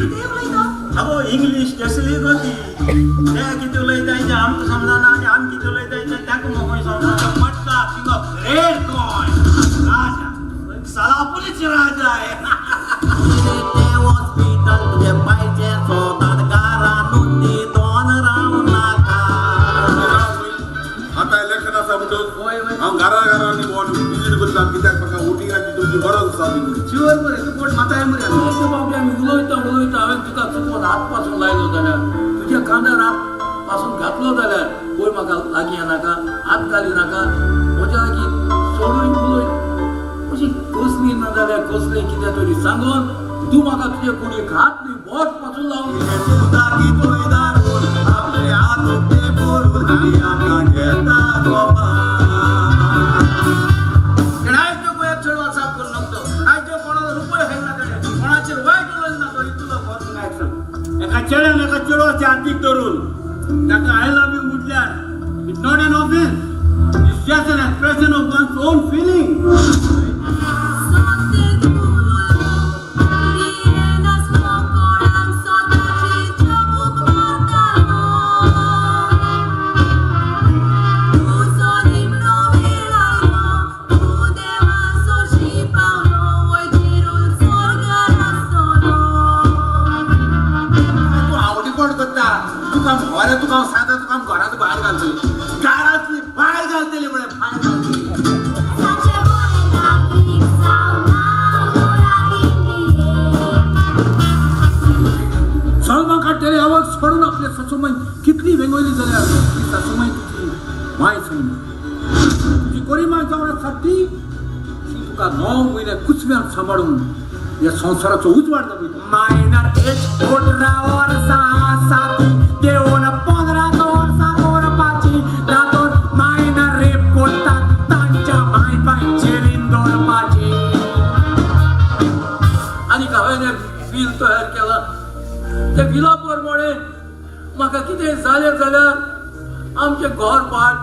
कितें उलयता? अगो इंग्लीश कसली गो ती? ते कितें उलयता तें आमकां समजना आनी आमी कितें उलयता तें ताका म्हाका समजना. म्हटला किंग ऑफ रेड गोंय राजा, सलापुरीच राजा आहे. तें हॉस्पिटल तुगे पायचें सोदान घरानूच दोन रावूं नाका. आता इलेक्शन आसा म्हणटकच हांव घरा घरांनी भोंवन विजीट करता, कित्याक म्हाका वोटिंगाची तुमची गरज आसा ती. शुअर मरे, तूं कोण माताय मरे. खूबशे फावटी आमी उलयता उलयता हांवें तुका चुकोन हात पासून लायलो जाल्यार, तुज्या खांदार हात पासून घातलो जाल्यार, पळय म्हाका लागीं येनाका, हात घाली नाका, म्हज्या लागीं सोडून उलय अशी कसली ना जाल्यार कसलें कितें तरी सांगून तूं म्हाका तुजे कुडीक हात न्ही बोट पासून लावन. आपले हात उक्ते करून आमी आमकां घेता गोपा. आयज पळय चेडो आसा करून नको, आयज कोणाचो रुपयो खायना, तेणें कोणाचेर वायट उलयना ना, तो इतलो फरक काय सांग. एका चेड्यान एका चेडवाच्या हातीक धरून ताका I love you म्हटल्यार it's not an offence, it's just an expression of one's own feeling. सोतें उलयलो दिनासलो कोणाक सोदाची चाबूक मारतालो. तुजो निमणो वेळ आयलो, तूं देवा सोशी पावलो, वय चिरून स्वर्गार आसतलो. तूं आवडीपण करता, तुका बरें, तुका हांव सांगता, तुका हांव घरांत भायर घालतली, घरांतली भायर घालतली म्हळें, भायर घालतली. ताचें बरें नागरीक जावं ना. सलमान काडटले आवड सोडून आपले सासूमाय कितली वेंगयली जाल्यार ती सासूमाय तुजी माय समज, तुजी कोरीमाय जावन आसा ती ती तुका 9 म्हयने कुचव्यान सांबाळून ह्या संवसाराचो उजवाड दाखयता. मायनर एज 18 वर्सां आसा ती देवून 15 वर्सां दवरपाची, तातूंत मायनर रेप करतात तांच्या माय बापायचेर दवरपाची. आनी हांवें एक बील तयार केलां, त्या बिला प्रमाणे म्हाका कितें जालें जाल्यार आमचें घर भाट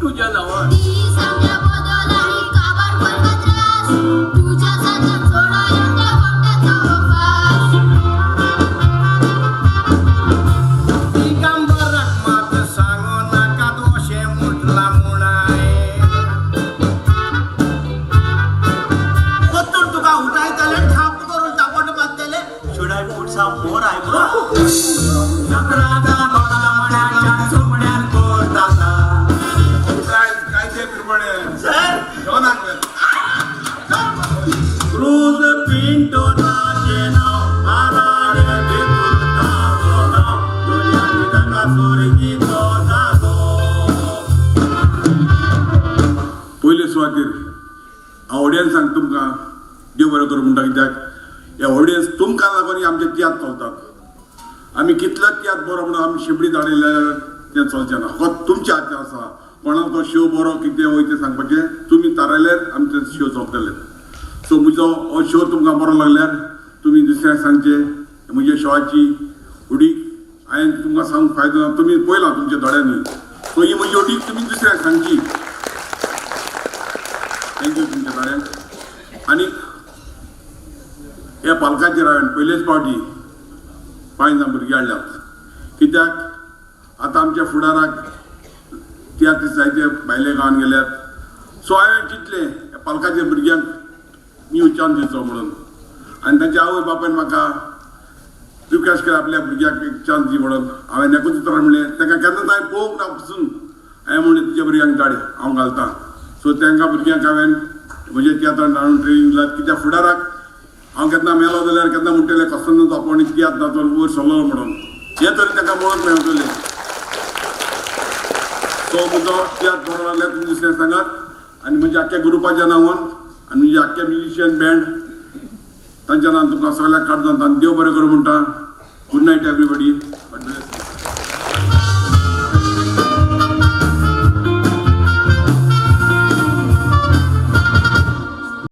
तुज्या नांवार. दीस आमच्या बदल आनी काबार करता त्रास, तुज्या साथान सोडोया त्या गोट्याचो उपास. दिगंबराक मात सांगू नाकात अशें म्हटलां म्हूण. परतून तुका उठायतले, ठाप करून तापट मारतले. Should I put some more eyebrow? सुकण्यार करता. कायदे प्रमाणे सर. जॉनाक. क्रूज पिंटो ताचें नांव, आराडे भितूर ताचो नांव, दुनियांनी ताका सोरगीचो जागो. पयले सुवातेर हांव ऑडियन्सांक तुमकां देव बरें करूं म्हणटा, कित्याक हे ऑडियन्स तुमकां लागून आमचे तियात्र चलतात. आमी कितलो तियात्र बरो म्हणून आमी शिबडी धाडिल्ले तें चलचें ना, फकत तुमच्या हातीन आसा. कोणाक तो शो बरो कितें वयता तें सांगपाचें तुमी थारायल्यार आमचे शो चलतले. सो म्हजो हो शो तुमकां बरो लागल्यार तुमी दुसऱ्यांक सांगचें. म्हज्या शोआची उडीक हांवें तुमकां सांगूंक फायदो ना, तुमी पळयलां तुमच्या दोळ्यांनी. सो ही म्हजी उडीक तुमी दुसऱ्यांक सांगची. Thank you तुमच्या सगळ्यांक. आनी ह्या पालकाचेर हांवें पयलेच फावटी 5 जाण भुरगीं हाडल्यात, कित्याक आतां आमच्या फुडाराक तियात्र जायते भायले गांवान गेल्यात. सो हांवें चिंतलें ह्या पालकाच्या भुरग्यांक न्यू चान्स दिवचो म्हणून आनी तांच्या आवय बापायन म्हाका रिक्वेस्ट केला आपल्या भुरग्याक एक चान्स दी म्हणून. हांवें एकूच उतरान म्हणलें तांकां, केन्नाच हांवें पळोवंक ना पसून, हांवें म्हणलें तुज्या भुरग्यांक धाड, हांव घालतां. सो तांकां भुरग्यांक हांवें म्हज्या तियात्रान हाडून ट्रेनींग दिलात, कित्याक फुडाराक हांव केन्ना मेलो जाल्यार केन्ना म्हणटलें कसलो आपोवणी तियात्र नाचोन वयर सरलो म्हणून, हे तरी तांकां वळख मेळटलें. सो म्हजो तियात्र बरो लागल्यार तुमी दुसऱ्यांक सांगात आनी म्हज्या आख्ख्या ग्रुपाच्या नांवान आनी म्हज्या आख्ख्या म्युजिशियन बँड तांच्या नांवान तुमकां सगळ्यांक काडून आनी देव बरें करूं म्हणटा. Good night everybody. God bless.